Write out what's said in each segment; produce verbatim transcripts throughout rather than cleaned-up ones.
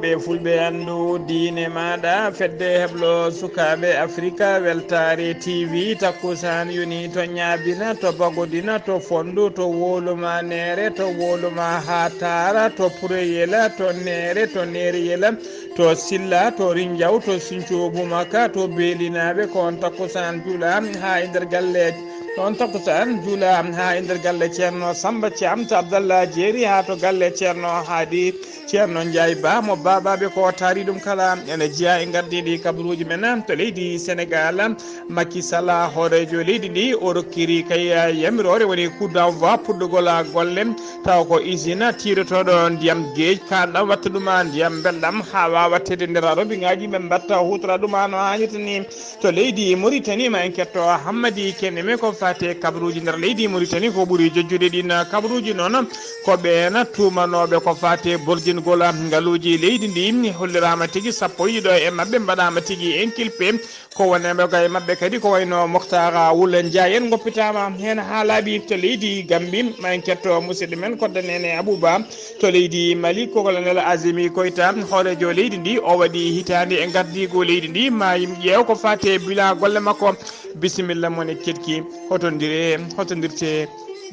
Ɓe fulɓe anndu diine maaɗa, fedde heblo sukaaɓe Afrika, weltaare T V, takkusaan yoni to Ñaabina, to Bagodina, to Fonndu, to Woluma Neere, to Woluma Haataara, to Pureyela, to Neere, to Neereyela, to Silla, to Rinjaw, to Sinco Bumaka, to Beelinaaɓe, ko on takkusaan juula haa e nder galle, on takkusaan juula haa e nder galle Ceerno Samba Caam to Abdallah Jeeri, haa to galle Ceerno Haadi. Ceerno Njaay Ba mo baabaaɓe ko taari ɗum kala ene jeyaa e ngardiiɗi kabaruuji men to leydi Senegaal. Macky Sall, hooreejo leydi ndi, o rokkiri kay yamiroore woni coup d'envoi puɗɗugol golle, taw ko usine tiirotooɗo ndiyam geej, kaanɗam watta ɗum ndiyam mbelɗam haa waawa waɗteede nder robiŋaaji, ɓe mbaɗta huutora ɗum no haanirta ni. To leydi Mauritanie, ma en ketto Hammadi Keneme ko faate kabaruuji nder leydi Mauritanie, ko ɓuri jojjude ɗin kabaruuji noon ko ɓeen tuumanooɓe ko faate borjingol ngaluuji leydi ndi. Holliraama tigi sappo e ɗiɗo e maɓɓe mbaɗaama tigi inculpé, ko wonande e maɓɓe kadi ko wayno Moctar Wul Njaay en ngoppitaama heen haa laaɓi. To leydi Gambi, ma en ketto musidɗo men Kodda Neene Abuba. To leydi Mali, ko Colonel Azimi Koita, hooreejo leydi ndi, o waɗi hitaande e ngardiigu leydi ndi, ma yim ƴeew ko faati e bilan golle makko. Bisimilla mon e keɗki, hotondire, hotondirte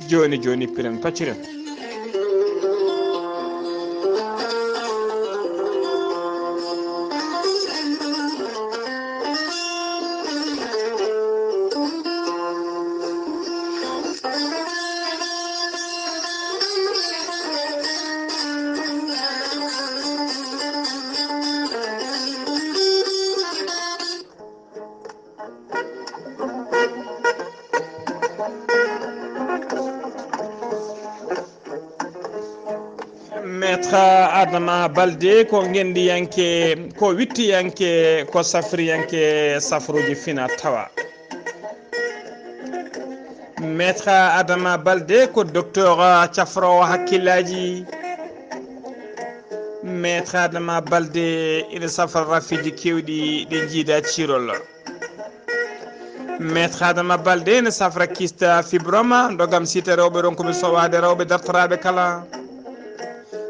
jooni jooni, piren pacciren. Maître Adama Balde ko ngendiyanke, ko wittiyanke, ko safriyanke safruji fina tawa. Maître Adama Balde ko docteur cafrowo hakkillaji. Maître Adama Balde ina safra rafiji kewɗi ɗi jiida cirol. Maître Adama Balde ene safra kista fibroma, ndogam sita rewɓe ronkuɓe sowaade rewɓe dartoraaɓe kala.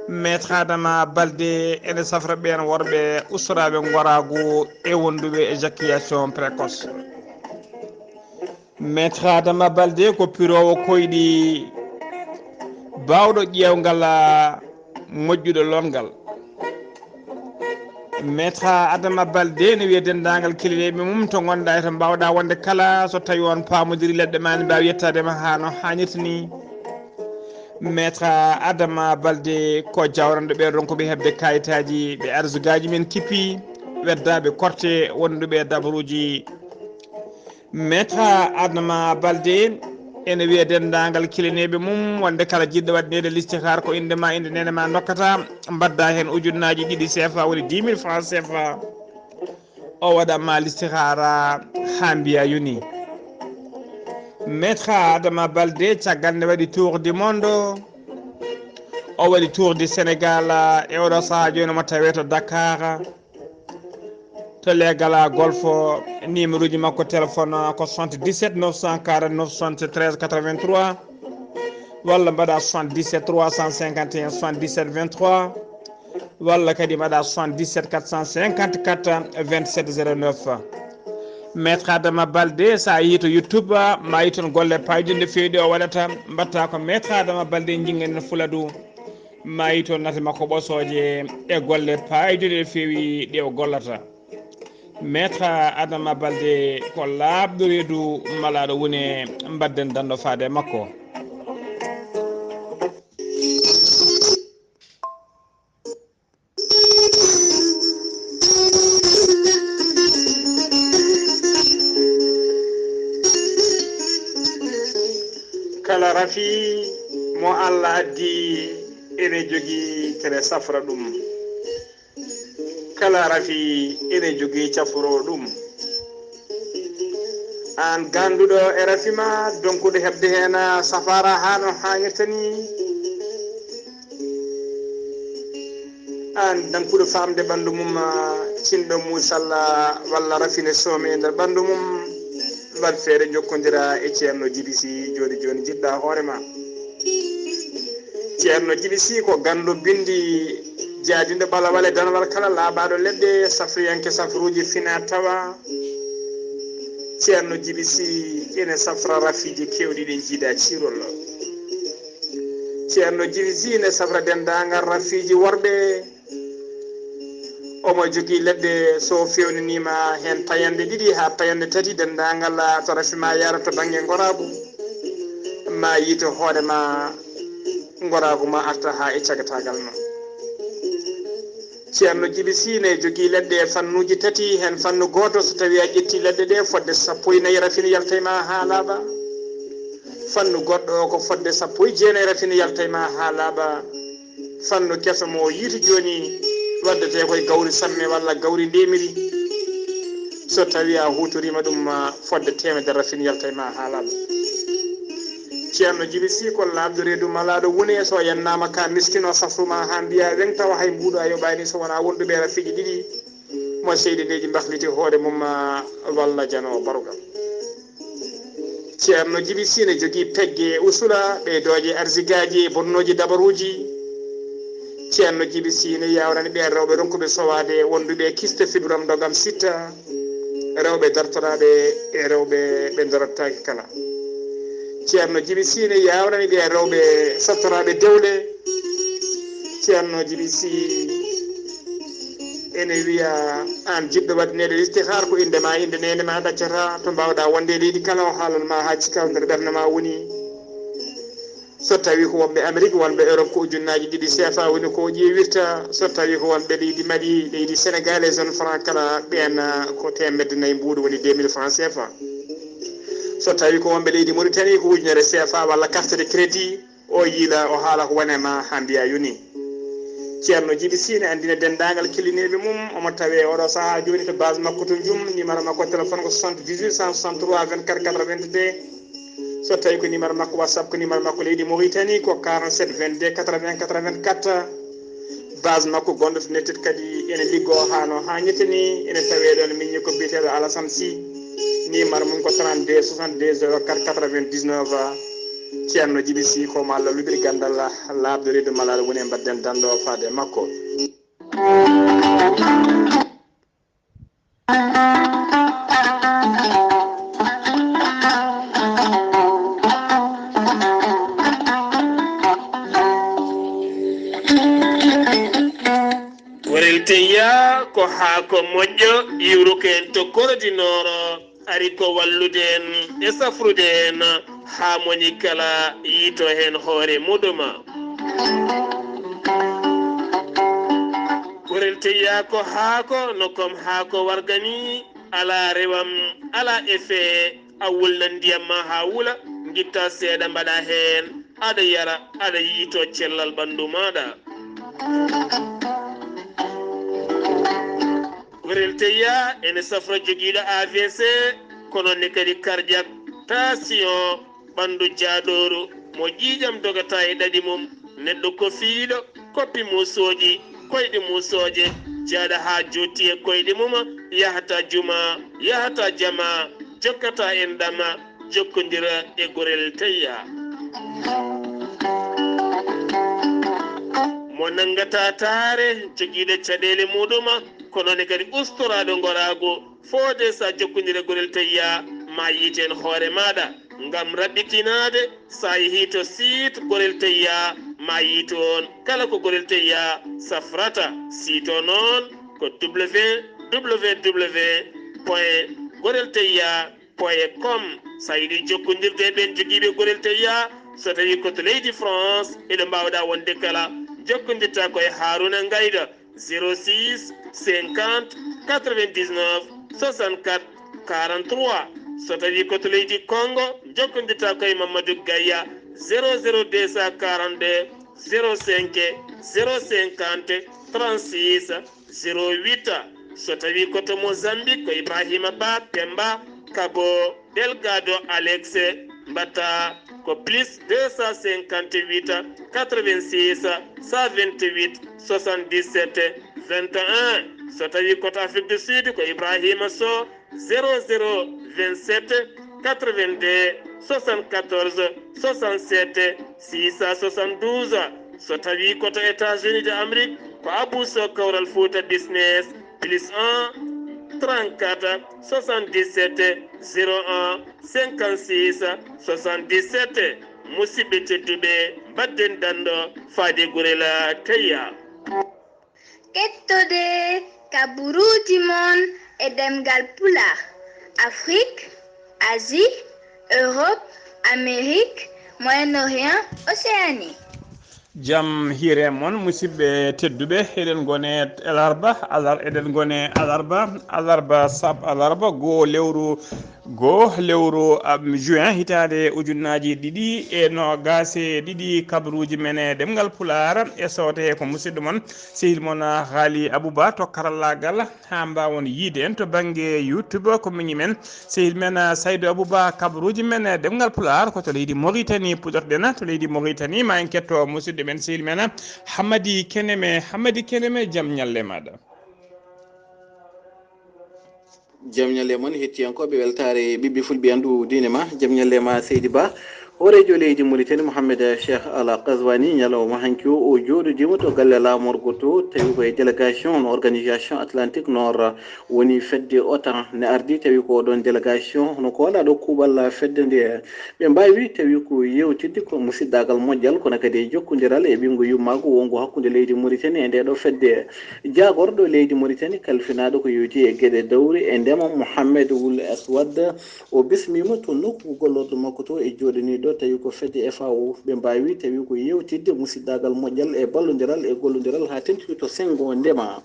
Maître Adama Balde ene safra ɓeen worɓe ustoraaɓe ngoraagu e wonduɓe éjaculation précoce. Maître Adama Balde ko piroowo koyɗi baawɗo ƴeewngal moƴƴuɗo lootngal. Maître Adama Balde ne wiya denndaangal kilineeɓe mum to ngonɗaa e to mbaawɗaa wonde kala, so tawii on paamondiri leɗɗe ma ne mbaawi yettaade ma haa no haanirta ni. Maître Adama Balde ko jawranɗo ɓe ronkuɓe heɓde kayitaaji, ɓe arzugaaji men kippi, weddaaɓe korte wonduɓe e dabaruuji. Maître Adama Balde ene wiya denndaangal kilineeɓe mum wonde kala jiɗɗo waɗneede listihar ko innde ma, innde neene ma ndokkata, mbadda heen ujunnaaji ɗiɗi C F A, woni dix mille francs C F A. O waɗa ma listihara haa mbiya yoni. Maître Adama Balde caggal nde waɗi tour du monde, o waɗi tour du Sénégal e oɗo sahaa jooni mo tawee to Dakar. To leegal Golf, numéro ji makko téléphone ko soixante-dix-sept neuf cent quarante-neuf soixante-treize quatre-vingt-trois, walla mbaɗa soixante-dix-sept trois cent cinquante et un soixante-dix-sept vingt-trois, walla kadi mbaɗa soixante-dix-sept quatre cent cinquante-quatre vingt-sept zéro neuf. Maître Adama Balde, so a yehii to YouTube, ma yi toon golle payɗe no feewi ɗe o waɗata, mbaɗta ko Maître Adama Balde, njinganen Fuladu. Ma yi toon naate makko ɓosooje e golle paayduɗe ɗe feewi ɗe o gollata. Maître Adama Balde ko laaɓɗo reedu malaaɗo wune, mbadden danndo faade e makko. Kala rafi mo Allah addi ene jogii kene safra ɗum. Kala rafi ene jogii cafroowo ɗum. Aan gannduɗo e rafi ma, donkuɗo heɓde heen safaara haa no haanirta ni. Aan dankuɗo faamde ɓanndu mum, cinɗo muusalla walla rafi ne soomee e nder ɓanndu mum, waɗ feere njokkondira e Ceerno Jibi Si jooni jooni, njiɗɗa hoore ma. Ceerno Jibi Si ko ganndo binndi. Jaadinɗo ɓalawal e danawal kala laaɓaaɗo leɗɗe, safriyanke safruuji fina tawa. Ceerno Jibi Si ene safra rafiiji keewɗi ɗi njiida ciirol. Ceerno Jibi Si ene safra denndaangal rafiiji worɓe. Omo jogii leɗɗe, so feewnaniima heen payanɗe ɗiɗi haa payanɗe tati, denndaangal to rafi ma yaara to bannge ngoraagu, ma yiito hoore ma, ngoraagu ma arta haa e cagataagal ma. Ceerno Jibi Si ne jogii leɗɗe fannuuji tati, heen fannu gooto, so tawii a ƴettii leɗɗe ɗe, fodde sappo e nayi rafin yalta e ma haa laaɓa. Fannu goɗɗo o ko fodde sappo e jeenayi rafin yalta e ma haa laaɓa. Fannu keso mo yiiti jooni, waddetee koye gawri samme walla gawri ndemiri. So tawii a huutoriima ɗum, ma fodde teemedere rafin yalta e ma haa laaɓa. Ceerno Jibi Si ko laaɓɗo reedu malaaɗo wune, so yannaama ka miskino safru ma haa mbiya weŋ tawa hay mbuuɗu a yoɓaani so wonaa wonduɓe rafiiji ɗiɗi mo seyɗineeji mbahliti hoore mum, ma walla jano barugal. Ceerno Jibi Si ne jogii pegge usula, ɓeydooje arsigaaji, bonnooji dabaruuji. Ceerno Jibi Si ne yaawrani ɓeen rewɓe ronkuɓe sowaade, wonduɓe kiste fiɓram ndogam sitta, rewɓe dartoraaɓe e rewɓe ɓe darattaake kala. Ceerno Jibi Si ne yaawrani ɓeen rewɓe saftoraaɓe dewle. Ceerno Jibi Si ene wiya, aan jiɗɗo waɗineede listihaar, ko innde ma, innde neene ma ɗaccata, to mbaawɗa wonde e leydi kala, o haalan ma haa cikaw nder ɓernde ma woni. So tawii ko wonɓe Amérique, wonɓe Europe, ko ujunnaaji ɗiɗi C F A woni ko o ƴeewirta. So tawii ko wonɓe leydi Mali, leydi Sénégal e zone franc kala, ɓeen ko teemedde nayi mbuuɗu, woni deux mille francs C F A. So tawii ko wonɓe leydi Mauritanie, ko ujunere C F A walla carte de crédit. O yiila, o haala ko wone ma haa mbiya yoni. Ceerno Jibi Si ne anndina denndaangal kellineeɓe mum. Omo tawee oɗo sahaa jooni to base makko to Njum. Numéro makko téléphone ko soixante-dix-huit cent soixante-trois vingt-quatre quatre-vingt-deux. So tawii ko numéro makko WhatsApp, ko numéro makko leydi Mauritanie, ko quarante-sept vingt-deux quatre-vingts quatre-vingt-quatre. Base makko gonɗo to Nettet kadi ene liggoo haa no haañirta ni, ene tawee ɗoon miñi ko biyeteeɗo Alassane Sy. Numéro mum ko trente-deux soixante-deux zéro quatre quatre-vingt-dix-neuf. Ceerno Jibi Si ko ma lallubir ganndal, laaɓɗo reedu malal woni e mbaɗden danndo faade e makko. Gorel Teyya ko haako moƴƴo iwruko en to Koro di Nooro, ari ko wallude en e safrude en haa moni kala yiito heen hoore muɗum. Gorel Teyya ko haako, no kom haako warga ni, alaa rewam, alaa effet. A wulnan ndiyam ma haa wula, ngitta seeɗa mbaɗa heen, aɗa yara, aɗa yiito cellal ɓanndu maaɗa. Gorel Teyya ene safra jogiiɗo A V C, kono ne kadi cardiaque, tension, ɓanndu jaaɗooru, mo ƴiiƴam dogata e ɗaɗi mum, neɗɗo kofiiɗo, koppi muusooji, koyɗe muusooje, jaaɗa haa jootti e koyɗe mum, yahata juma, yahata jama, jokkata enɗam, jokkondira e Gorel Teyya. Mo nanngata taare, jogiiɗo caɗeele muɗum, kono ne kadi ustoraaɗo ngoraagu, foode so a jokkondira Gorel Teyya, ma yiiten hoore maaɗa. Ngam raɓɓitinaade, so a yehii to site Gorel Teyya, ma yiit toon kala ko Gorel Teyya safrata. Site o noon ko www point gorel teyya point com. So a yiɗi jokkondirde e ɓeen jogiiɓe Gorel Teyya, so tawii ko to leydi France, eɗo mbaawɗa wonde kala, jokkondirta ko e Haruna Ngayda, zéro six cinquante quatre-vingt-dix-neuf soixante-quatre quarante-trois. So tawii ko to leydi Congo, jokkondirta ko e Mamadou Gaya, zéro zéro deux cent quarante-deux zéro cinq zéro cinquante trente-six zéro huit. So tawii ko to Mozambique, ko Ibrahima Ba, Pemba, Kabo, Delgado, Alex, mbaɗta ko plus deux cent cinquante-huit quatre-vingt-six cent vingt-huit soixante-dix-sept vingt et un. So tawii ko to Afrique du Sud, ko Ibrahima Sow, zéro zéro vingt-sept quatre-vingt-deux soixante-quatorze soixante-sept six cent soixante-douze. So tawii ko to États-Unis de Amérique, Ko Abou Sow, Kawral Fouta Business, plus un, trente-quatre, soixante-dix-sept, zéro un, cinquante-six, soixante-dix-sept. Musidɓe tedduɓe, mbaɗden danndo faade Gurel Taya. Kettode kabaruuji mon e ɗemngal Pulaar, Afrik, Asie, Europe, Amérique, Moyen-Orient, Océanie. Jam hiire mon, musidɓe tedduɓe, eɗen ngone alarba, alar-, eɗen ngone alarba, alarba sab-, alarba goo lewru, goo lewru, am, juin hitaande ujunnaaji ɗiɗi e noogaas e ɗiɗi, kabaruuji men e ɗemngal Pulaar e soote ko musidɗo mon, sehil mon, Haali Abouba to karallaagal, haa mbaawon yiide en to bannge YouTube ko miñi men. Sehil men, ah, Saydu Abouba, kabaruuji men, eh, ɗemngal Pulaar, ko to leydi Moritani puɗorɗen, to leydi Moritani, ma en ketto musidɗo men, sehil men, ah, Hammadi Keneme. Hammadi Keneme, jam ñalle maaɗa. Jam ñalle mon, hettiyankooɓe weltaare ɓiɓɓe fulɓe anndu diine ma, jam ñalle ma, Seydi Ba. Hooreejo leydi Moritani, Mohamed Cheikh Al Qazwani, ñalawma hanki o, o jooɗodiima to galle laamorgo to, tawi ko e délégation hono Organisation Atlantique Nord woni fedde OTAN ne ardi, tawi ko oɗon délégation hono ko wonaa ɗo kuuɓal fedde nde. Ɓe mbaawi tawi ko yeewtidde ko musiddaagal moƴƴal, kono kadi e jokkondiral e ɓiyngu yummaagu wonngu hakkunde leydi Moritani e nde ɗo fedde. Jaagorɗo leydi Moritani kalfinaaɗo ko yowiti e geɗe dowri e ndema, Mohamed Wul Aswad, o bismiima to nokku gollorɗo makko to e jooɗanii ɗo, tawi ko fedde F A O. Ɓe mbaawi tawi ko yeewtidde musiddaagal moƴƴal e ballondiral e gollondiral haa tentude to senngo ndema.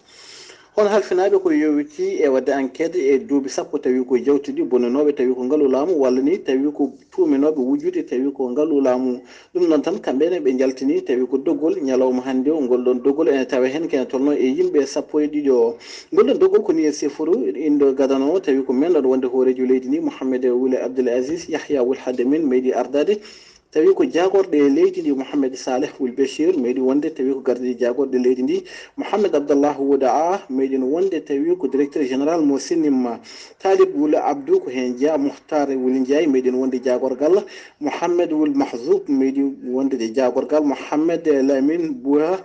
Hono halfinaaɓe ko yowiti e waɗde enquête e duuɓi sappo tawi ko jawtuɗi bonnunooɓe tawi ko ngalu laamu, walla ni tawi ko tuuminooɓe wujjude tawi ko ngalu laamu. Ɗum noon tan, kamɓe ne ɓe njaltini tawi ko doggol ñalawma hannde o. Ngol ɗoon doggol ene tawa heen kene tolno e yimɓe sappo e ɗiɗo. Ngol ɗoon doggol ko ni e siforo indo gadano o, tawi ko mennoɗo wonde hooreejo leydi ndi, Mohamed Wule Abdel Aziz Yahya Wul Hademin, meeɗi ardaade. Tawi ko jaagorɗe leydi ndi, Mohamed Saleh Wul Bechir, meeɗi wonde tawi ko gardiiɗo jaagorɗe leydi ndi. Mohamed Abdallah Wouda, meeɗi wonde tawi ko directeur général mo Sinimma. Talib Wul Abdou ko heen jeyaa. Muhtar Wul Ndiaye, meeɗi wonde jaagorgal. Mohamed Wul Mahzoub, meeɗi wonde e jaagorgal. Mohamed Lamine Bouha,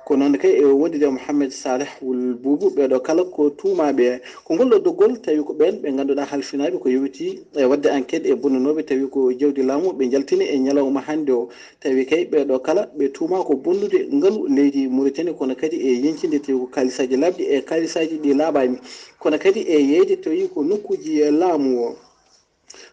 ko noon kay e wondude e Mohamed Saleh Wul Boubou. Ɓeeɗo kala ko tuumaaɓe. Ko ngol ɗo doggol tawi ko ɓeen ɓe ngannduɗaa halfinaaɓe ko yowiti e waɗde enquête e bonnunooɓe tawi ko jawdi laamu, ɓe njaltini e ñalawma hannde o. Tawi kay ɓeeɗo kala ɓe tuumaa ko bonnude ngalu leydi Mauritanie, kono kadi e yeñcinde tawi ko kaalisaaji laaɓɗi e kaalisaaji ɗi laaɓaani, kono kadi e yeeyde tawi ko nokkuuji laamu o.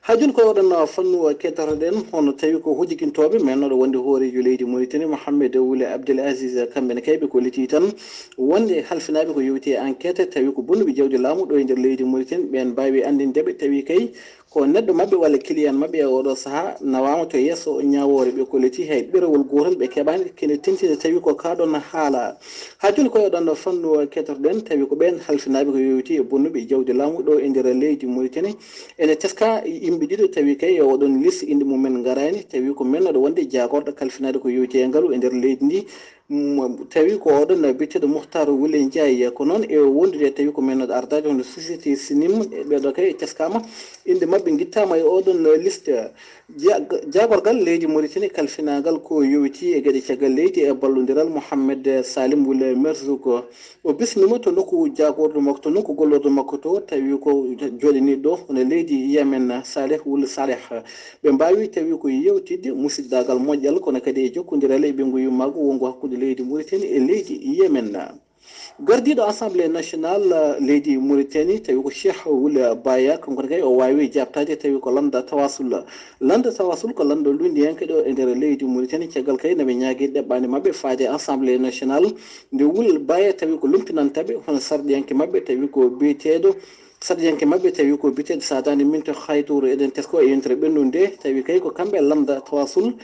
Haa jooni ko oɗon fannu keddoroɗen, hono tawi ko hojjikintooɓe mennooɗo wonde hooreejo leydi Mauritanie, Mohamed Wule Abdel Aziz, kamɓe ne kay ɓe kolliti tan wonde halfinaaɓe ko yowiti e enquête, tawi ko bonnuɓe jawdi laamu ɗo e nder leydi Mauritanie, ɓeen mbaawi anndinde ɓe tawi kay ko neɗɗo maɓɓe walla client maɓɓe e oɗo sahaa nawaama to yeeso ñaawoore, ɓe kolliti hay ɗerewol gootol ɓe keɓaani kene tentini tawi ko kaa ɗoon haala. Haa jooni ko e oɗon fannu keddoroɗen, tawi ko ɓeen halfinaaɓe ko yowiti e bonnuɓe jawdi laamu ɗo e nder leydi Mauritanie. Ene teska yimɓe ɗiɗo tawi kay e oɗon liste innde mumen ngaraani, tawi ko mennooɗo wonde jaagorɗo kalfinaade ko yowiti e ngalu e nder leydi ndi. Mm, tawi ko oɗon biyeteeɗo Muhtar Wule Ndiaye, ko noon e wondude tawi ko mennooɗo ardaade hono société Sinim, e ɓeeɗo kay teskaama, innde maɓɓe ngittaama e oɗon liste. Ja-, jaagorgal leydi Mauritanie kalfinaagal ko yowiti e geɗe caggal leydi e ballondiral Mohamed Salim Wule Merzouk. O bismiima to nokku jaagorɗo makko to, nokku gollorɗo makko to, tawi ko jooɗaniiɗo ɗo hono leydi Yemen, Saleh Wul Saleh. Ɓe mbaawi tawi ko yeewtidde musiddaagal moƴƴal, kono kadi e jokkondiral e ɓiyngu yummaagu wonngu hakkunde leydi Mauritanie e leydi Yemen. Gardiiɗo Assemblée nationale leydi Mauritanie, tawi ko Cheikh Wul Baya, kanko ne kay o waawi jaabtaade, tawi ko lannda tawasul. Lannda tawasul ko lannda lunndiyanke ɗo e nder leydi Mauritanie, caggal kay no ɓe ñaagi ɗeɓɓaande maɓɓe faade Assemblée nationale, nde Wul Baya tawi ko lomtinanta ɓe, hono sarɗiyanke maɓɓe, tawi ko biyeteeɗo sarɗiyanke maɓɓe tawi ko biyeteeɗo Sadani Minto Khaytour, eɗen tesko e yontere ɓennunde, tawi kay ko kamɓe lannda tawasul.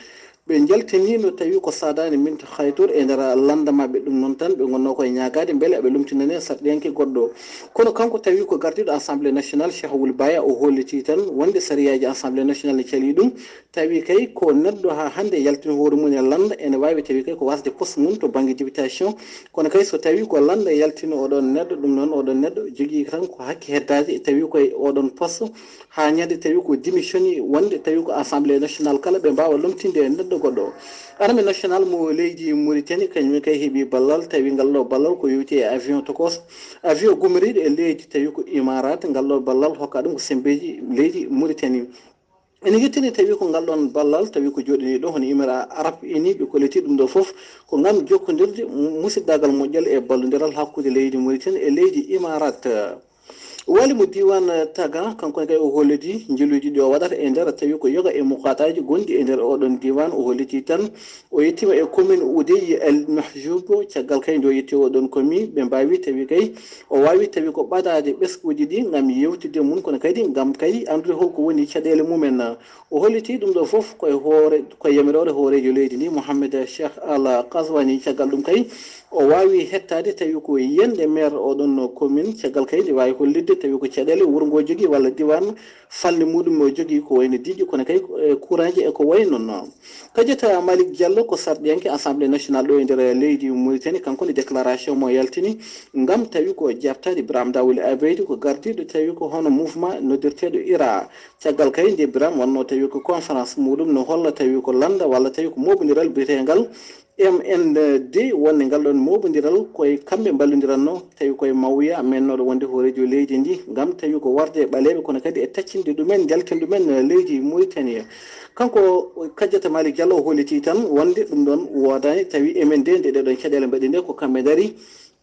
Ɓe njaltiniino tawi ko Sadani Minto Khaytour e nder lannda maɓɓe. Ɗum noon tan ɓe ngonnoo koye ñaagaade mbele aɓe lomtinane sarɗiyanke goɗɗo. Kono kanko tawi ko gardiiɗo Assemblée nationale, Cheikh Wul Baya, o holliti tan wonde sariyaaji Assemblée nationale ne calii ɗum. Tawi kay ko neɗɗo haa hannde yaltino hoore mum e lannda, ene waawi tawi kay ko wasde poste mum to bannge députation. Kono kay so tawi ko lannda yaltino oɗon neɗɗo, ɗum noon oɗon neɗɗo jogii tan ko hakke heddaade, tawi koye oɗon poste, haa ñande tawi ko démissionné, wonde tawi ko Assemblée nationale kala ɓe mbaawa lomtinde e neɗɗo goɗɗo. Armée national mo leydi Mauritanie kañum kay heɓi ballal, tawi ngal ɗo ballal ko yowti e avion tokos, avion gumoriiɗo e leydi, tawi ko Imarat. Ngal ɗo ballal hokka ɗum ko sembeeji leydi Mauritanie. Ene yettini tawi ko ngal ɗon ballal, tawi ko jooɗini ɗo hono Émirats Arabes Unis, ɓe kolliti ɗum ɗo fof ko ngam jokkondirde musiddaagal moƴƴal e ballondiral hakkunde leydi Mauritanie e leydi Imarat. Wali mo diiwaan Taga, kanko ne kay o holliti njiluuji ɗi o waɗata e nder, tawi ko yoga e muqaataaji gonɗi e nder oɗon diiwaan. O holliti tan o yettiima e commune Oudeye El Mahjoub, caggal kay nde o yetti oɗon commune, ɓe mbaawi tawi kay o waawi tawi ko ɓadaade ɓesnguuji ɗi ngam yewtidde mum, kono kadi ngam kay anndude holko woni caɗeele mumen. O holliti ɗum ɗo fof koye hoore, koye yamiroore hooreejo leydi ndi, Mohamed Cheikh Al Qazouani. Caggal ɗum kay, o waawi hettaade tawi ko yiyannde maire oɗon commune. Caggal kay, nde waawi hollitde tawi ko caɗeele wuro ngo jogii walla diiwaan falnde muɗum o jogii, ko wayno diƴƴe, kono kay, e, courantji e ko wayi noon. Kadiata Malick Diallo ko sarɗiyanke Assemblée nationale ɗo e nder leydi Mauritanie, kanko ne déclaration mo yaltini ngam tawi ko jabtaade Birame Daouli Abeydi, ko gardiiɗo tawi ko hono mouvement noddirteeɗo IRA. Caggal kay nde Birame wonnoo tawi ko conférence muɗum no holla tawi ko lannda walla tawi ko mooɓondiral biyeteengal M N D, wonde ngal ɗon mooɓondiral koye kamɓe mballondiranno, tawi koye mawya mennooɗo wonde hooreejo leydi ndi, ngam tawi ko warde e ɓaleeɓe, kono kadi e taccinde ɗumen, njaltin ɗumen leydi Mauritanie. Kanko Kadiata Malick Diallo o holliti tan wonde ɗum ɗon woodaani, tawi M N D nde ɗee ɗon caɗeele mbaɗi nde ko kamɓe ndari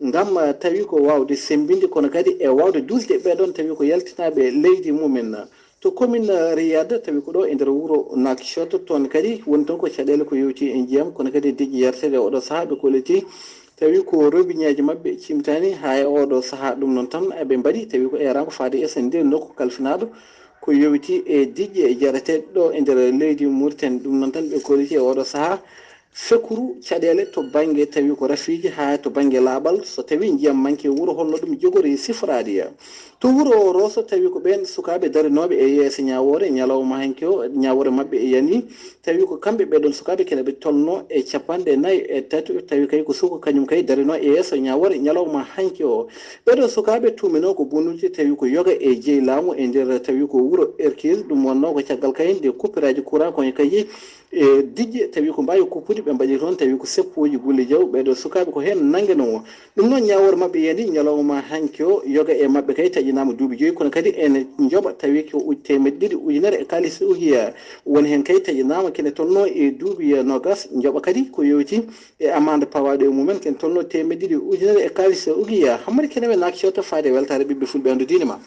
ngam, eh, tawi ko waawde semmbinde, kono kadi e waawde duusde ɓee ɗon tawi ko yaltinaaɓe leydi mumen. To commune, eh, Riyad, tawi ko ɗo e nder wuro Nouakchott, toon kadi woni toon ko caɗeele ko yowti e ndiyam, kono kadi e diƴƴe yarteeɗe e oɗo sahaa ɓe kolliti. Tawi ko robineeji maɓɓe cimtaani haa e oɗo sahaa. Ɗum noon tan eɓe mbaɗi, tawi ko eeraango faade e S N D nokku kalfinaaɗo ko yowti e diƴƴe jareteeɗe ɗo e nder leydi Mauritanie. Ɗum noon tan ɓe kolliti e oɗo sahaa fekuru caɗeele to bannge tawi ko rafiiji haa to bannge laaɓal, so tawi ndiyam manki e wuro, holno ɗum jogori siforaade. To wuro Rosso, tawi ko ɓeen sukaaɓe darinooɓe e yeeso ñaawoore ñalawma hanki o, ñaawoore maɓɓe e yani, tawi ko kamɓe ɓee ɗoon sukaaɓe kene ɓe tolno e capanɗe nayi e tati, tawi kay ko suka kañum kay darino e yeeso ñaawoore ñalawma hanki o. Ɓee ɗoo sukaaɓe tuuminoo ko bonnude tawi ko yoga e jeyi laamu e nder tawi ko wuro Erkil, ɗum wonnoo ko caggal kay nde coupuraaji courant ko kay e diƴƴe tawi ko mbaawi kuppude, ɓe mbaɗi toon tawi ko seppuuji gulle jaw. Ɓee ɗoo sukaaɓe ko heen nanngenoo. Ɗum noon, ñaawoore maɓɓe yani ñalawma hanki o, yoga e maɓɓe kay taƴinaama duuɓi joyi, kono kadi ene njoɓa tawi ko uj-, teemedde ɗiɗi ujunere e kaalis uhiya. Woni heen kay taƴinaama kene tolnoo e duuɓi noogas, njoɓa kadi ko yowti e amande pawaaɗo e mumen, kene tolnoo teemedde ɗiɗi ujunere e kaalis uhiya. Hammadi Kene men naaki cewta faade e weltaare ɓiɓɓe fulɓe, anndu diine ma.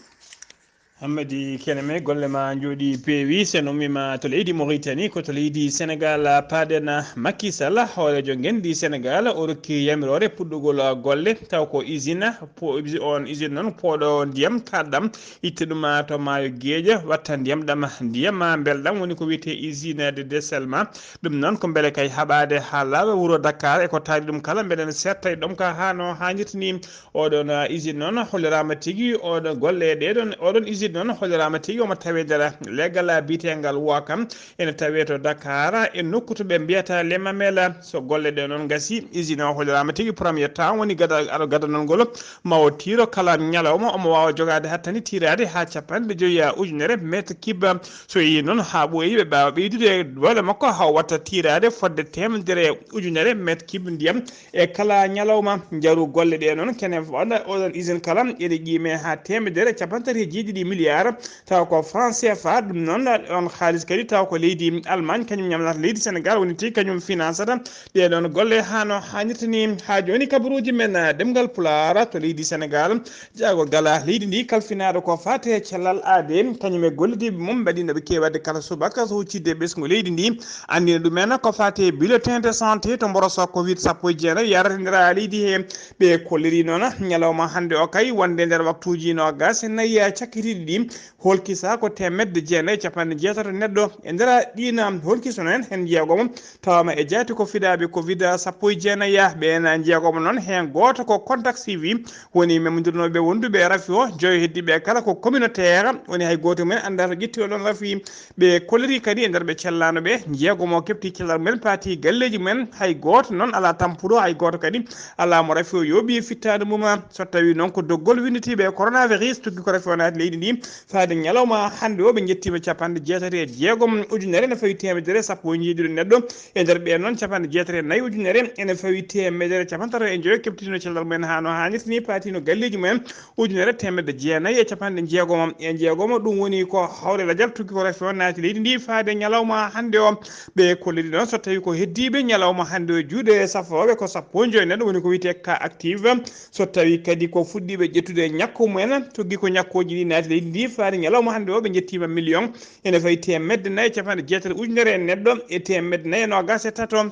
Hammadi Kene men, golle ma njooɗi peewi. So en ummiima to leydi Mauritanie, ko to leydi Sénégal paaɗen. Macky Sall, hooreejo ngenndi Sénégal, o rokki yamiroore puɗɗugol golle, taw ko usine, po-, on usine noon pooɗo ndiyam kaɗɗam, itte ɗum to maayo Geeƴa, watta ndiyam ɗam, ndiyam belɗam, woni ko wiyetee usine de dessalement. Ɗum noon ko mbele kay haɓaade haa laaɓa wuro Dakar e ko taari ɗum kala, mbele ne seeɗta e ɗom ka haa no haanirta ni. Oɗon, ah, usine noon holliraama tigi, oɗon golle e ɗeɗon, oɗon usine noon holliraama tigi omo tawee nder leggal, ah, biyeteengal Wakam. Ene tawee to Dakar, e nokku to ɓe mbiyata Les Mamelles. So golle ɗe noon ngasi, usine o holliraama tigi premier temps woni gada-, aɗo gadanol ngol, ma o tiiro kala ñalawma, omo waawa jogaade hattani tiiraade haa capanɗe joyi ujunere mètre cube. So yehii noon haa ɓooyi, ɓe mbaawa ɓeydude doole makko haa o watta tiiraade fodde teemedere ujunere mètre cube ndiyam e kala ñalawma. Njaru golle ɗe noon, kene waɗa oɗon usine kala ene qiimee haa teemedere e cappanɗe tati e jeeɗiɗi milliards, tawa ko franc C F A. Ɗum noon, on haalis kadi tawa ko leydi Allemagne, kañum ñamnata leydi Sénégal, woni tigi kañum financata ɗe ɗoon golle haa no haanirta ni. Haa jooni, kabaruuji men, ah, ɗemngal Pulaar to leydi Sénégal, jaago gala leydi ndi kalfinaaɗo ko faati e cellal aadee, kañum e gollidiiɓe mum mbaɗiino ɓe keewi waɗde kala subaka so huccitde e ɓesngu leydi ndi, anndina ɗumen ko faati e bulletin de santé to mboroso covid sappo e jeenayi yarata e nder leydi he. Ɓe kolliri noon ñalawma hannde o kay wonde nder waktuuji noogas e nayi cakkitiiɗi ɗi, holkisa ko teemedde jeenayi e capanɗe jeetato neɗɗo. E nder ɗiin holkiso noon, heen jeegomo tawama e jaati ko fidaaɓe covid sappo e jeenayi. Ɓeen jeegomo noon, heen gooto ko contact suivi, woni memondirnooɓe wonduɓe e rafi o. Joyo heddiiɓe kala ko communautaire, woni hay gooto mum en anndaa to ƴetti oɗon rafi. Ɓe kolliri kadi e nder ɓe cellaano ɓe, jeegomo kefti cellal mumen, paati galleeji mumen, hay gooto noon alaa tampuɗo, hay gooto kadi alaa mo rafi o yooɓi e fittaandu mum. So tawii noon ko doggol winnditiiɓe e coronavirus tuggi ko rafi o naati leydi ndi, Faade ñalawma hannde o, ɓe njettiima capanɗe jeetati e jeegom ujunere ene fawi teemedere e sappo njiiduɗo neɗɗo. E nder ɓeen noon, capanɗe jeetati e nayi ujunere ene fawi teemedere e capanɗe tato e joyo keɓtino cellal mumen haa no haanirta ni, paatino galleeji mumen ujunere teemedde jeenayi e capanɗe jeegom e jeegom. Ɗum woni ko hawre lajal tuggi ko région naati leydi ndi faade ñalawma hannde o. Ɓe kolliri noon, so tawi ko heddiiɓe ñalawma hannde o juuɗe safrooɓe ko sappo e joyo neɗɗo, woni ko wiyetee cas active. So tawi kadi ko fuɗɗiiɓe ƴettude ñakku mumen, tuggi ko ñakkooji ɗi naati leydi ndi faade ñalawma hannde o, ɓe njettiima million ene fawi teemedde nayi e capanɗe jeetati ujunere e neɗɗo e teemedde nayi e noogaas e tato.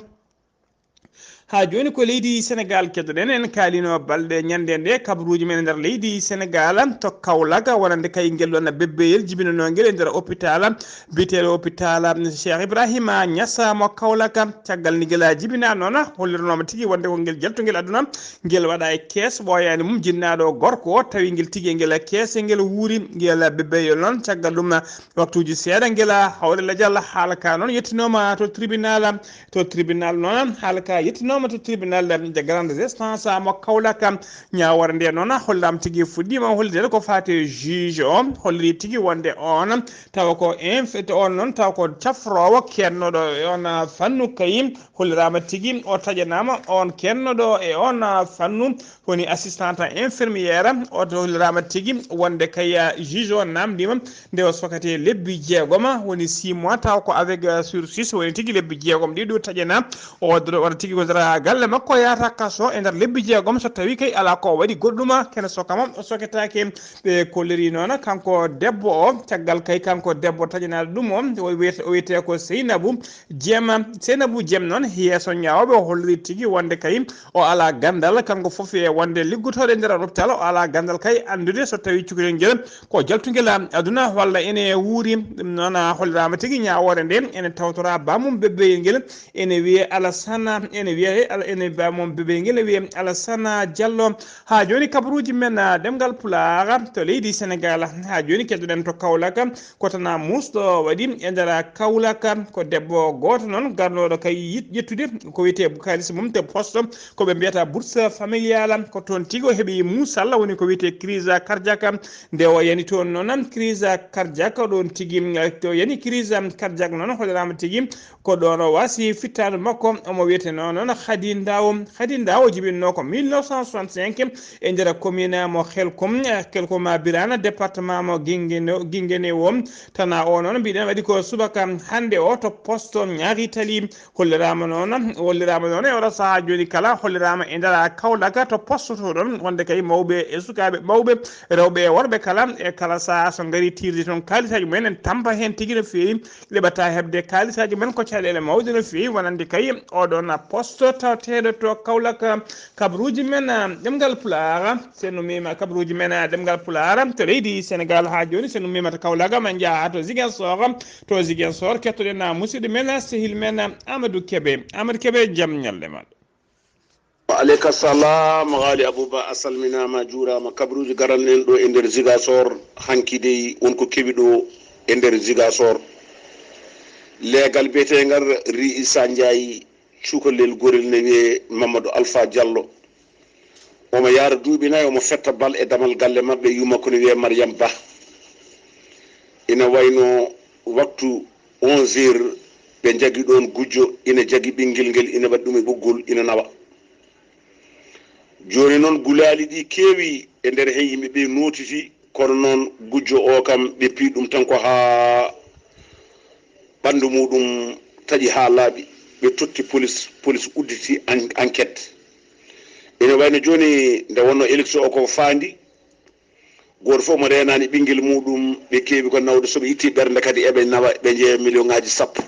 Haa jooni ko leydi Senegaal keddoɗen, en kaalino balɗe ñande nde kabaruuji men e nder leydi Senegaal, to Kaolack, wonande kay ngel ɗon bebbeyel jibinanoo ngel e nder hôpital biyeteeɗo hôpital Cheikh Ibrahima Niass mo Kaolack. Caggal nde ngel jibinaa noon, hollirnooma tigi wonde ko ngel jaltungel aduna, ngel waɗa e kees ɓooyaani mum jinnaaɗo gorko o, tawi ngel tigi e ngel kees e ngel wuuri ngel bebbeyel noon. Caggal ɗum waktuuji seeɗa ngel hawre lajal, haala ka noon yettinooma to tribunal. To tribunal noon, haala ka yettinooma to tribunal de grande instance mo Kaolack. Ñaawore nde noon hollaama tigi fuɗɗiima hollideede ko faati e juge o, holliri tigi wonde on tawa ko inf-, on noon tawa ko cafroowo kennoɗo e on fannu kay, holliraama tigi o taƴanaama on kennoɗo e on fannu, woni assistante infirmière, o holliraama tigi wonde kay juge o naamndiima nde o sokati lebbi jeegom, woni six mois, taw ko avec, euh, sursis, woni tigi lebbi jeegom ɗi ɗo taƴana. O do-, wona tigi ko dara galle makko yahata kaso e nder lebbi jeegom so tawi kay alaa ko waɗi goɗɗum, kene sokama, o soketaake. Ɓe kolliri noon kanko debbo o, caggal kay kanko debbo taƴanaaɗo ɗum o, o wiyete-, o wiyetee ko Seynabu Jem. Seynabu Jem noon, yeeso ñaawooɓe, o holliri tigi wonde kay o alaa ganndal, kanko fof e wonde liggotooɗo e nder hôpital, o alaa ganndal kay anndude so tawi cukalel ngel ko jaltungel aduna walla ene wuuri. Ɗum noon, a, holliraama tigi ñaawoore nde ene tawtora baamum bebbeyel ngel, ene wiyee Alasana, ene wiyee Ala-, ene baamum bebbeyel ngel ene wiyee Alasana Diallo. Haa jooni kabaruuji men, a, ɗemngal Pulaar to leydi Senegaal. Haa jooni keddoɗen to Kaolack, ko tan a muusɗo waɗi e nder Kaolack, ko debbo gooto noon garnooɗo kay yit-, ƴettude ko wiyetee kaalis mum to poste, ko ɓe mbiyata bourse familiale, ko toon tigi o heɓi muusal, woni ko wiyetee crise cardiaque. Nde o yani toon noon crise cardiaque, ɗoon tigi, o yani crise cardiaque noon, holliraama tigi ko ɗoon o waasi fittaandu makko, omo wiyetee noon, noon Khady Ndawo. Khady Ndawo jibinno ko mille neuf cent soixante-cinq e nder commune mo Xelkom, Xelkom Birana, département mo Guinguinéo, Guinguinéo. Tana o noon mbiɗen waɗi ko subaka hannde o to poste Ñaari Tali. Holliraama noon, holliraama noon e oɗo sahaa jooni kala, holliraama e nder Kaolack to poste to ɗon, wonde kay mawɓe e sukaaɓe mawɓe, rewɓe e worɓe kala, e kala sahaa so ngari tiirde toon kaalisaaji mumen, en tampa heen tigi no feewi, ɓe ɓatta heɓde kaalisaaji mumen, ko caɗeele mawɗe no feewi, wonande kay oɗon poste tawateeɗo to Kaolack. Kabaruuji men, ah, ɗemngal Pulaar, so en ummiima kabaruuji men, ah, ɗemngal Pulaar to leydi Senegaal haa jooni, so en ummiima to Kaolack, ma en njaha haa to Ziguinchor. To Ziguinchor, kettoɗen, ah, musidɗo men, ah, sehil men, ah, Amadou Kébé. Amadou Kébé, jam ñalle ma. Wa aleyka salam, Ghali Abouba, a salminaama, a juuraama. Kabaruuji garanɗen ɗo e nder Ziguinchor, hanki dey won ko kewi ɗo e nder Ziguinchor. Leegal biyeteengal Ri Issa Ndiaye, cukalel gorel ne wiyee Mamadou Alpha Diallo. Omo yahra duuɓi nayi, omo fetta bal e damal galle maɓɓe, yumma ko ne wiyee Mariam Ba. Ina wayno waktu onze heures, ɓe njagi ɗoon gujjo, ina jagi ɓinngel ngel, ina waɗi ɗum e ɓoggol, ina nawa. Jooni noon, gulaali ɗi keewi e nder heen, yimɓe ɓe nootiti, kono noon gujjo o kam, ɓe piyi ɗum tan ko haa ɓanndu muuɗum taƴi haa laaɓi, ɓe totti polis, polis udditi en-, enquête. Ina wayno jooni, nde wonnoo élection o ko faandi, gooto fof mo reenaani ɓinngel muuɗum, ɓe keewi ko nawde, so ɓe itti ɓernde kadi eɓe nawa, ɓe njeeya million ŋaaji sappo.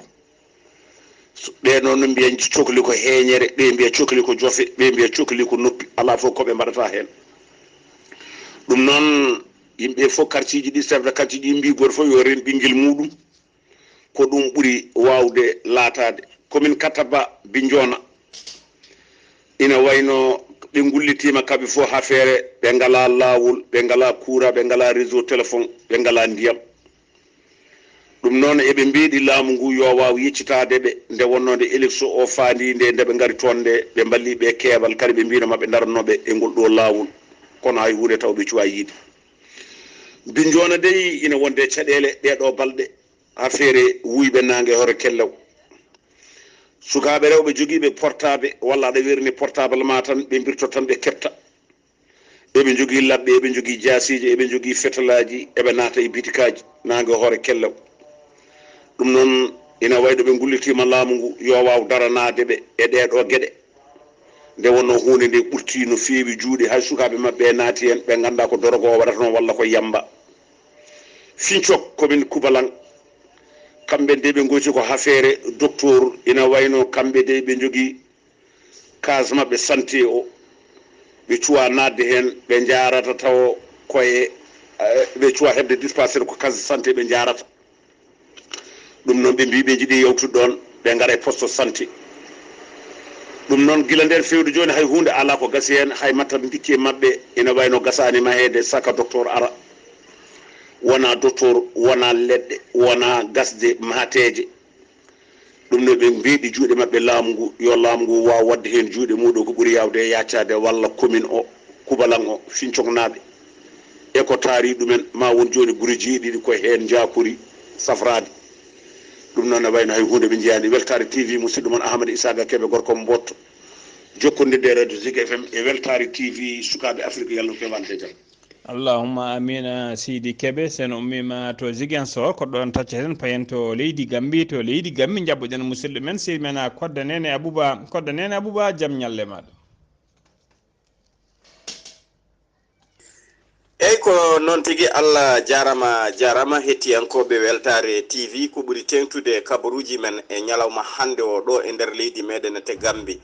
So, ɓe noon no mbiya cokli ko heeñere, ɓe mbiya cokli ko jofe, ɓe mbiya cokli ko noppi, alaa fof ko ɓe mbaɗata heen. Ɗum noon, yimɓe fof, quartier ji ɗi, chef de quartier ji mbii gooto fof yo reen ɓinngel muuɗum, ko ɗum ɓuri waawde laataade. Commune Kataba, Bignona, ina wayno ɓe ngullitiima kaɓe fof haa feere, ɓe ngalaa laawol, ɓe ngalaa courant, ɓe ngalaa réseau téléphone, ɓe ngalaa ndiyam. Ɗum noon, eɓe mbeeɗi laamu ngu yo waaw yeccitaade ɓe, nde wonnoo nde élection o faandi, nde, nde ɓe ngari toon nde, ɓe mballi ɓe keewal, kadi ɓe mbiino maɓe ndaranno ɓe e ngol ɗo laawol, kono hay huunde taw ɓe cuwaa yiide. Binjoona dey ina wonde caɗeele ɗee ɗoo balɗe haa feere wuyɓe naange hoore kellew. Sukaaɓe rewɓe jogiiɓe portaaɓe walla aɗa weerini portable ma tan ɓe mbirto tan ɓe keɓta. Eɓe njogii laɓɓe, eɓe njogii jaasiije, eɓe njogii fetalaaji, eɓe naata e bitikaaji naange hoore kellew. Ɗum noon ina wayi no ɓe ngullitiima laamu ngu yo waaw daranaade ɓe e ɗee ɗoo geɗe. Nde wonnoo huunde nde ɓurtii no feewi juuɗe, hay sukaaɓe maɓɓe e naati heen, ɓe nganndaa ko dorogo o waɗata noon walla ko yamba. Fincok, commune Kubalan, kamɓe de ɓe ngoyti ko hafeere docteur, ina wayi no kamɓe de ɓe njogii case maɓɓe santé o, ɓe cuwa naatde heen, ɓe njaarata taw koye, eh, ɓe cuwa heɓde dispensaire ko case santé ɓe njaarata. Ɗum noon ɓe mbii ɓe njiɗi yawtude ɗoon, ɓe ngara e poste santé. Ɗum noon gila ndeen feewde jooni hay huunde alaa ko gasi heen, hay matta ndikki e maɓɓe ina wayi no gasaani maheede saka docteur ara. Wonaa docteur, wonaa leɗɗe, wonaa gasde mateeje. Ɗum noon ɓe mbeeɗi juuɗe maɓɓe laamu ngu, yo laamu ngu waaw waɗde heen juuɗe muuɗum ko ɓuri yaawde e yaacaade walla commune o, Kubalan o, Fincoknaaɓe. E ko taari ɗumen, ma won jooni gure jeeɗiɗi ko heen njaakori safraade. Ɗum noon ne wayi no hay huunde ɓe njiyaani. Weltaare T V, musidɗo mon Ahamada Isaaga Kebe, gorko mo Mbootto. Jokkondirde e Radio Zik F M e Weltaare T V, sukaaɓe Afrik, yalno keɓante jam. Allahumma amiin, Sidi Kebe, sen ummiima to Ziguinchor, ko ɗoon taccaten, payen to leydi Gambi, to leydi Gambi njaɓɓuɗen musidɗo men, sehil men, a Kodda Neene Abuba, Kodda Neene Abuba, jam ñalle maaɗa. Eyi, ko noon tigi, Allah jaarama, jaarama hettiyankooɓe Weltaare T V, ko ɓuri teeŋtude kabaruuji men e ñalawma hannde o ɗo e nder leydi meɗen te Gambi.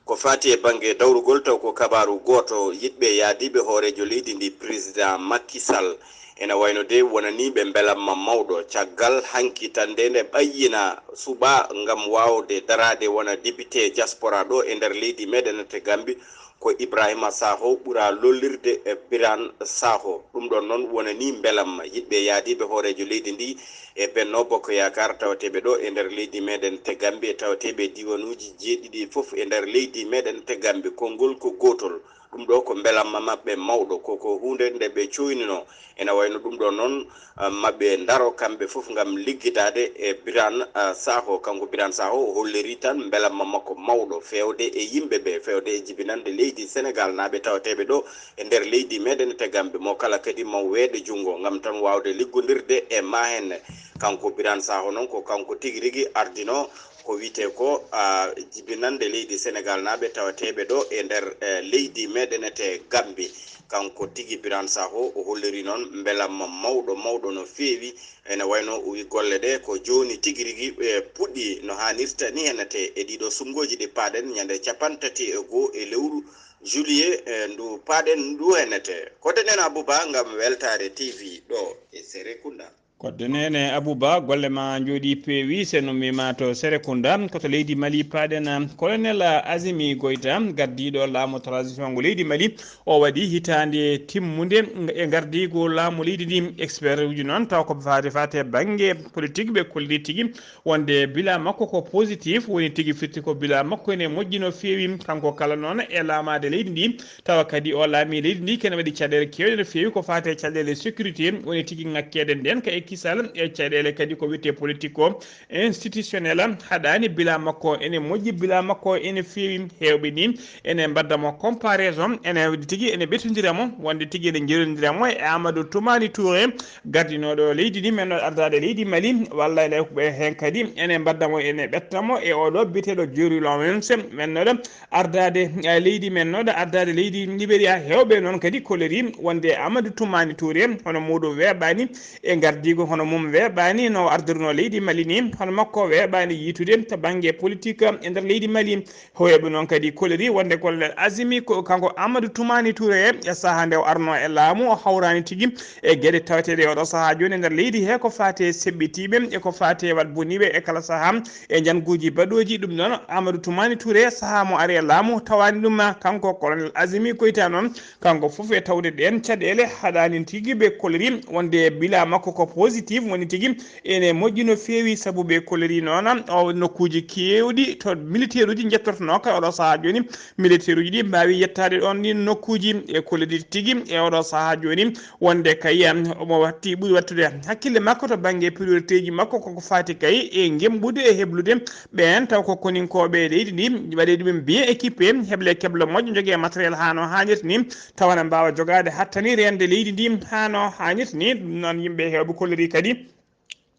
Ko faati e bannge dawrugol, taw ko kabaaru gooto, yiɗɓe yaadiiɓe hooreejo leydi ndi, Président Macky Sall, ena wayno de wonaniiɓe mbelamma mawɗo. Caggal hanki tan nde nde ɓayyina suɓaa ngam waawde daraade wona député diaspora ɗo e nder leydi meɗen te Gambi, ko Ibrahima Sakho ɓura lollirde e Birane Sakho. Ɗum ɗon noon wonanii mbelamma yiɗɓe yaadiiɓe hooreejo leydi ndi e Benno Bokk Yaakaar tawateeɓe ɗo e nder leydi meɗen te Gambi e tawateeɓe e diiwanuuji jeeɗiɗi fof e nder leydi meɗen te Gambi. Konngol ko gootol. Ɗum ɗo ko mbelamma maɓɓe mawɗo. Ko, ko huunde nde ɓe cooynino. Ena wayno ɗum ɗo noon, ah, maɓɓe ndaro kamɓe fof ngam liggidaade e Birane, ah, Sakho. Kanko Birane Sakho o holliri tan mbelamma makko mawɗo feewde e yimɓe ɓe, feewde e jibinande leydi Senegal naaɓe tawateeɓe ɗo e nder leydi meɗen te Gambi. Mo kala kadi mo weeɗe junngo ngam tan waawde liggondirde e ma henne. Kanko Birane Sakho noon ko kanko tigi rigi ardino ko wiyetee ko, ah, jibinande leydi Senegal naaɓe tawateeɓe ɗo e nder, eh, leydi meɗen te Gambi. Kanko tigi Birane Sakho o holliri noon mbelamma mawɗo, mawɗo no feewi. Ene wayno o wi golle ɗe ko jooni tigi rigi, eh, puɗɗi no haanirta ni hennete e ɗiɗo suɓngooji ɗi paaɗen ñande capanɗe tati e goo e lewru juillet, eh, ndu paaɗen ndu hennete. Kodda Neene Abuba ngam Weltaare T V ɗo e Serekunda. Kodda Neene Abuba, golle ma njooɗii peewi, sen ummiima to Serekunda, ko to leydi Mali paaɗen. Colonel Azimi Goïta, gardiiɗo laamu transition ngu leydi Mali, o waɗi hitaande timmunde e gardiigu laamu leydi ndi. Expert uji noon taw ko faati faati e bannge politique ɓe kolli tigi wonde bilan makko ko positif, woni tigi firti ko bilan makko ene moƴƴi no feewi. Kanko kala noon e laamaade leydi ndi, tawa kadi o laami leydi ndi kene waɗi caɗeele keewɗe no feewi ko faati e caɗeele sécurité, woni tigi ŋakkeede nden ka e kisal e caɗeele kadi ko wiyetee politique ko institutionnel. Haɗaani bilan makko ene moƴƴi, bilan makko ene feewi. Heewɓe ni ene mbadda mo comparaison, ene tigi ene ɓetondira mo, wonde tigi ene njerodira mo e Amadou Toumani Touré, gardinooɗo leydi ndi, menno ardaade leydi Mali, walla ene heen kadi ene mbadda mo, ene ɓetta mo e oɗo biyeteeɗo Jerry Lawrence, mennoɗo ardaade, eh, leydi, mennoɗo ardaade leydi Liberia. Heewɓe noon kadi kolori wonde Amadou Toumani Touré, hono muuɗum weeɓaani e gardiigu, hono mum weeɓaani no ardorno leydi Mali ni, hono makko weeɓaani yiitude to bannge politique e nder leydi Mali. Heewɓe noon kadi kolori wonde Colonel Azimi ko kanko Amadou Toumani Touré e sahaa nde o arno e laamu, o hawraani tigi e geɗe taweteeɗe e oɗo sahaa jooni e nder leydi he ko faati e seɓɓitiiɓe e ko faati e waɗ boniiɓe e kala sahaa e njannguuji baɗooji. Ɗum noon Amadou Toumani Touré sahaa mo ari e laamu tawaani ɗum kanko Colonel Azimi Goïta noon, kanko fof e tawde ɗeen caɗeele haɗaani tigi ɓe kolori wonde bilan makko ko positive woni tigi ene moƴƴi no feewi, sabu ɓe kolori noon o nokkuuji keewɗi to militaire uji njettortonooka oɗo sahaa jooni. Militaire uji ɗi mbaawi yettaade ɗoon ɗin nokkuuji e kolori tigi e oɗo sahaa jooni, wonde kay omo watti ɓuri wattude hakkille makko to bannge priorité ji makko koko faati kay e ngemɓude e heblude ɓeen taw ko koninkooɓe leydi ndi, waɗe ɗumen bien équipé, heble keble moƴƴo, jogee matériel haa no haanirta ni, tawa na mbaawa jogaade hattani reende leydi ndi haa no haanirta ni. Ɗum noon yimɓe heewɓe kolori kadi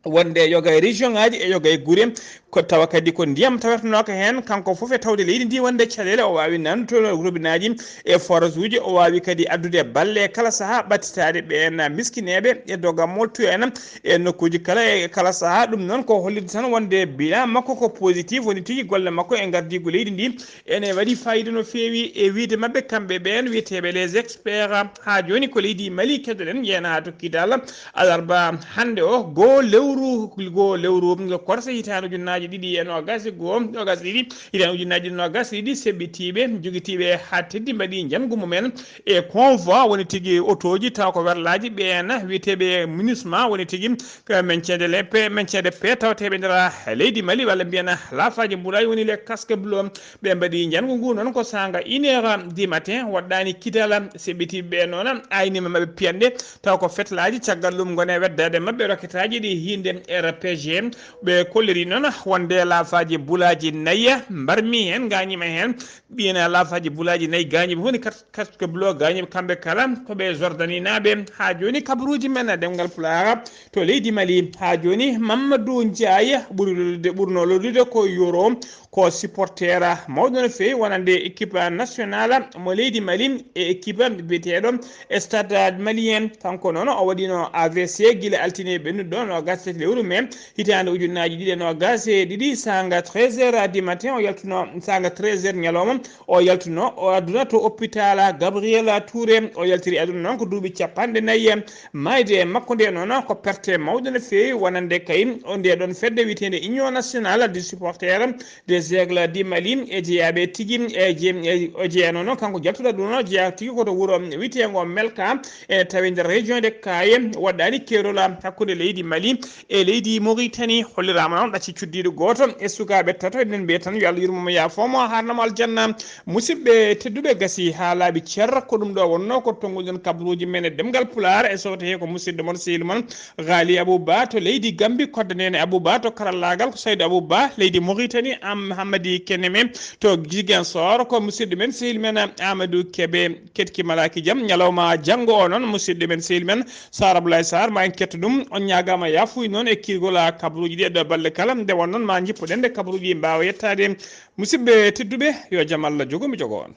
wonde yoga e région ngaji e yoga e gure, ko tawa kadi ko ndiyam tawertonooka heen, kanko fof e tawde leydi ndi wonde caɗeele o waawi nannude robinet aji e forage uji, o waawi kadi addude balle e kala sahaa ɓattitaade ɓeen miskineeɓe e doga moltu en e nokkuuji kala e kala sahaa. Ɗum noon ko hollirde tan wonde bilan makko ko positif woni tigi, golle makko e ngardiigu leydi ndi ene waɗi fayida no feewi e wiyde maɓɓe kamɓe ɓeen wiyeteeɓe les experts. Haa jooni ko leydi Mali keddoɗen, njeena haa tokkital alarba hannde o, goo lewru, goo lewru korse hitaande ujunnaaji ɗiɗi e noogaas e goo, noogaas e ɗiɗi, hitaande ujunnaaji ɗiɗi noogaas e ɗiɗi, seɓɓitiiɓe, jogitiiɓe haa teddi mbaɗi njanngu mumen e convoi, woni tigi otooji taw ko werlaaji ɓeen wiyeteeɓe MINUSMA, woni tigi ko maintien de la paix, maintien de paix tawteeɓe nder leydi Mali, walla mbiyen laafaaji mbulaay, woni les casques bleus. Ɓe mbaɗi njanngu ngu noon ko saanga une heure du matin, waɗɗaani kital, seɓɓitiiɓe ɓe noon aynima maɓɓe piyanɗe, taw ko fetlaaji, caggal ɗum ngone weddaade maɓɓe roketaaji ɗi hiinde R P G. Ɓe kolliri noon wonde laafaaji bulaaji nayi mbarmi heen, ngaañima heen, ɓiyena laafaaji bulaaji nayi gaañiiɓe, woni kat-, casque bleu gaañiiɓe kamɓe kala, ko ɓe Jordaninaaɓe. Haa jooni kabaruuji men Ɗemngal Pulaar to leydi Mali. Haa jooni Mamadou Ndiaye ɓuri lollude, ɓurno lollude ko Yoro, ko supporter mawɗo no feewi wonande équipe nationale mo leydi Mali e équipe biyeteeɗo Stade Malien. Kanko noon o waɗino A V C gila altine ɓennuɗo ɗo, noogaas e tati lewru mai, hitaande ujunnaaji ɗiɗi e noogaas e ɗiɗi, saanga treize heures du matin, o yaltuno saanga treize heures ñalawma, o yaltuno, o adduna to hôpital Gabriel Touré. O yaltiri aduna noon ko duuɓi capanɗe nayi. Maayde makko nde noon ko perte mawɗo no feewi, wonande kay o nde ɗon fedde wiyeteende Union Nationale des Supporters des Aigles du Mali e jeyaaɓe tigi, e je-, e o jeyanoo noon kanko jaltuɗo ɗum o jeyaa tigi ko to wuro wiyeteengo Melka, ene tawi nder région de Kayes. Waɗɗaani keerol hakkunde leydi Mali e leydi Mauritanie. Holliraama noon ɗacci cuddiiɗo gooto e sukaaɓe tato, eɗen mbiya tan yo Allah yurmo mo, yaafoo mo, haarna mo aljanna. Musidɓe tedduɓe, gasi haa laaɓi cer, ko ɗum ɗo wonnoo ko tonnguɗen kabaruuji men e ɗemngal Pulaar, e sowto hee ko musidɗo mon, sehil mon, Ghali Abou Ba to leydi Gambi, koddaneene Abou Ba to karallaagal, ko Saydou Abou Ba leydi Mauritanie, am Hammadi Keneme to Ziguinchor, ko musidɗo men, sehil men Amadou Kebe, keɗki malaaki jam. Ñalawma janngo o noon, musidɗo men, sehil men Sar Abdoulaye Sarr, ma en ketto ɗum. On ñaagaama yaafuy noon e kiirgol kabaruuji ɗi e ɗo balɗe kala. Nde won noon ma njippoɗen nde kabaruuji mbaawa yettaade. Musidɓe tedduɓe, yo jam Allah jogo mi jogo on.